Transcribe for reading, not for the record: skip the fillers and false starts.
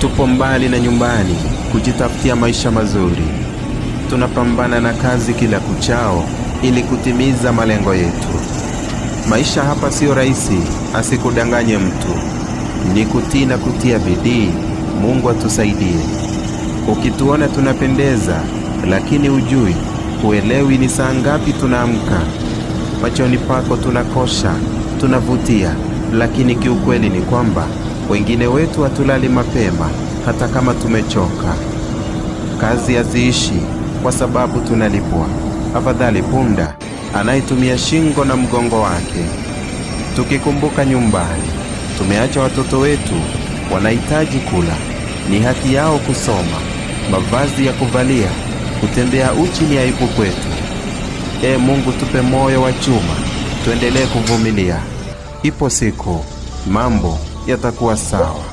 Tupo mbali na nyumbani kujitafutia maisha mazuri. Tunapambana na kazi kila kuchao ili kutimiza malengo yetu. Maisha hapa siyo rahisi, asikudanganye mtu. Ni kutii na kutia bidii. Mungu atusaidie. Ukituona tunapendeza, lakini hujui, huelewi ni saa ngapi tunaamka. Machoni pako tunakosha, tunavutia, lakini kiukweli ni kwamba wengine wetu hatulali mapema hata kama tumechoka. Kazi haziishi kwa sababu tunalipwa. Afadhali punda anayetumia shingo na mgongo wake. Tukikumbuka nyumbani, tumeacha watoto wetu wanahitaji kula, ni haki yao kusoma, mavazi ya kuvalia, kutembea uchi ni aibu kwetu. Ee Mungu, tupe moyo wa chuma, tuendelee kuvumilia. Ipo siku mambo yatakuwa sawa.